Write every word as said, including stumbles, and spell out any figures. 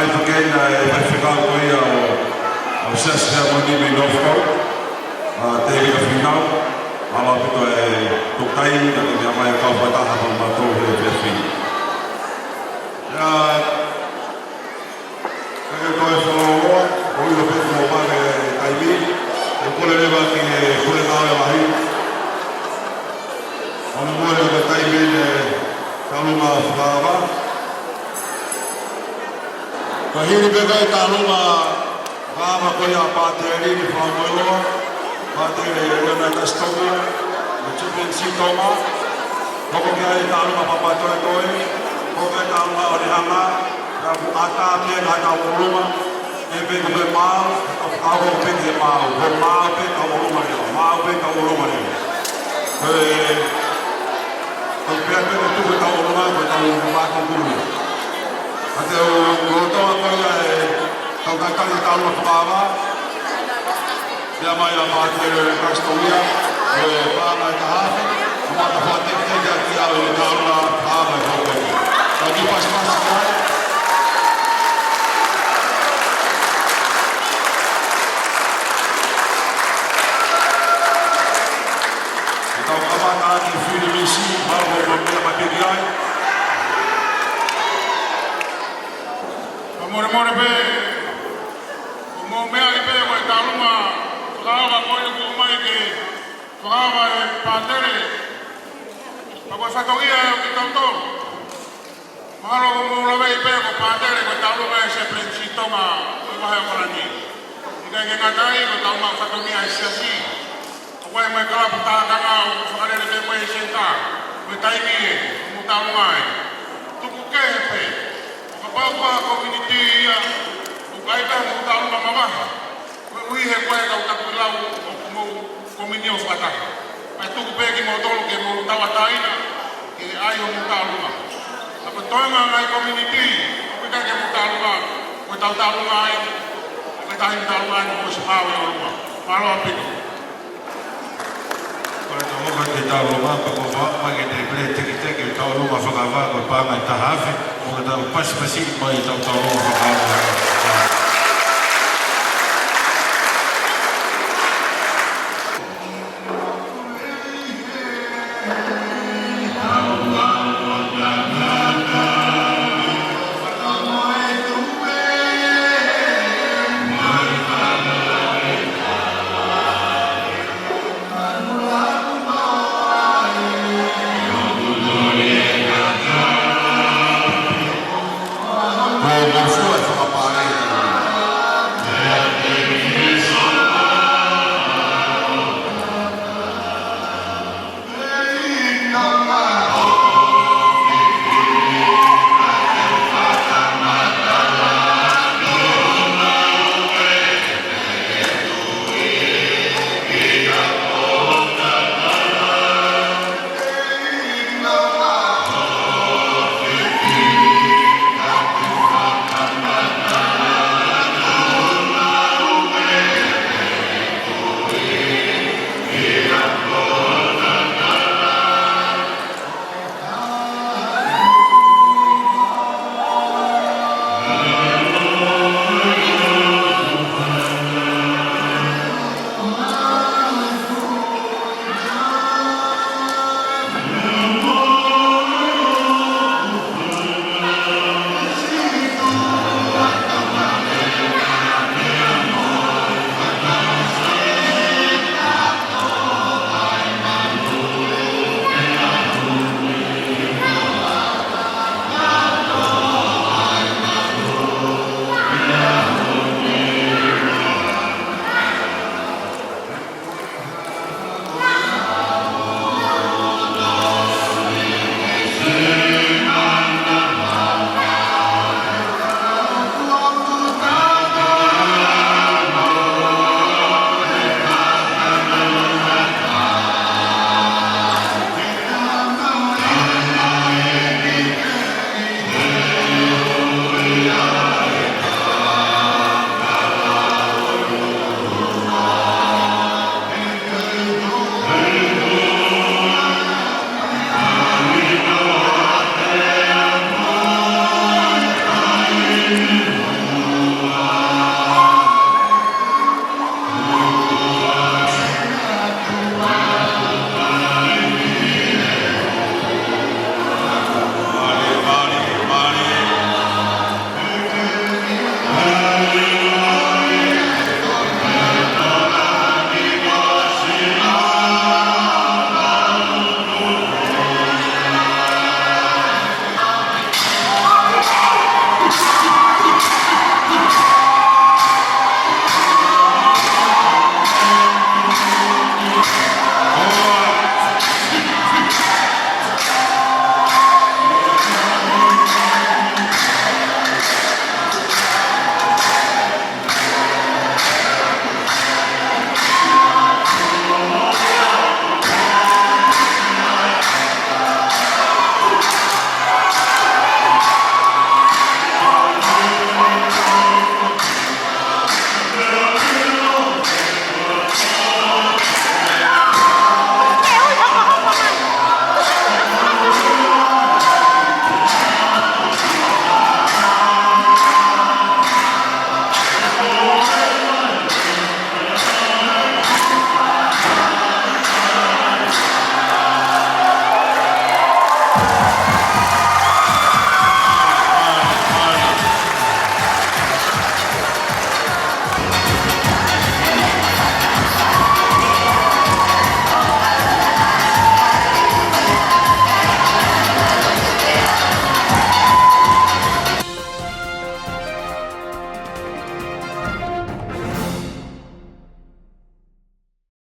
Fakahoko ʻe he faifekau ko ia ʻo, ʻo Siasi Hēmoni mei Northcote, ʻa Tēvita Fīnau, mālō ʻaupito e tuku taimi, kae ʻumaʻā e kau fakataha mo mautolu he efiafi ni. ʻIa, kae kehe ʻa e fakalōloa, ʻoku ʻi ai pē mo e taimi, ʻoku kole leva ki he Puleʻanga Lahi, ʻo ne mole ko e taimi ʻene tauʻolunga fakaava. Ko e hili pē ko e tauʻolunga fakaava ko ia ʻa Pātele Lini Fakamoiloa, Pātele Leonard Sitonga, mo Chaplain Sitonga, hoko ki ai e tauʻolunga papatoetoe, hoko ki ai e tauʻolunga ʻo ne hanga, pea ʻoku ʻatā pē ʻa e tauʻolunga, ʻe pehē ko e maau, ʻa ko pē ke maau, ko e maau pē tauʻolunga leva, maau pē tauʻolunga leva. Ko e, ko e pehē pē ko e tuku e tauʻolunga, ko e tauʻolunga ko e kulu. ʻA ia ʻoku lolotonga ko ia e tau talitali e tauʻolunga fakaava. Pea mai ʻa Pātele Kasitolia, ʻo e paʻanga ʻe taha afe, ʻo mata fakateketeke ʻaki au e tauʻolunga fakaava ʻe hoko eni. Tau kiʻi pasipasi ki ai. Ke tau kamata ʻaki e filimisi, mālō hoʻomou meʻa mai pē ki ai. Fakamolemole pē, ʻoku mou meaʻi pē ko e tauʻolunga fakaava ko eni kuo ʻomai ke fakaava ʻe Pātele. Pea ko e fatongia ia ʻo kitautolu. Mahalo ʻoku mou laveʻi pē ko Pātele ko e tauʻolunga ʻa e Chaplain Sitonga ʻo e Vahe ʻAokalani. ʻIkai ke ngata ai, ko e tauʻolunga fatongia ʻa e Siasi. ʻOku ʻi ai mo e kalapu tākanga ʻoku fakalele pē mo e senitā, mo e taimi ē, mo e tauʻolunga ē. Tuku kehe pē, ʻo kapau ko ha community ia, ʻoku ʻi ai pē mo e tauʻolunga mamahi. Koeʻuhi he ko e kau tapulau ʻoku mou komiunitī fakataha. Pea tuku pē kimoutolu ke mou tauʻatāina, ke ʻai hoʻomou tauʻolunga. Ka ko e toenga e ngaahi community, ʻoku ʻikai ke mou tauʻolunga, ko e tau tauʻolunga ai, ko e taimi tauʻolunga ai, ko e sipau e ʻolunga. Mālō ʻaupito. Ko e tau ʻoka ke tauʻolunga, pea ko e fakaʻamu mai ke te pele teketeke tauʻolunga fakaava, ko e paʻanga ʻe taha afe, ʻo ke tau pasipasi mai tau tauʻolunga fakaava.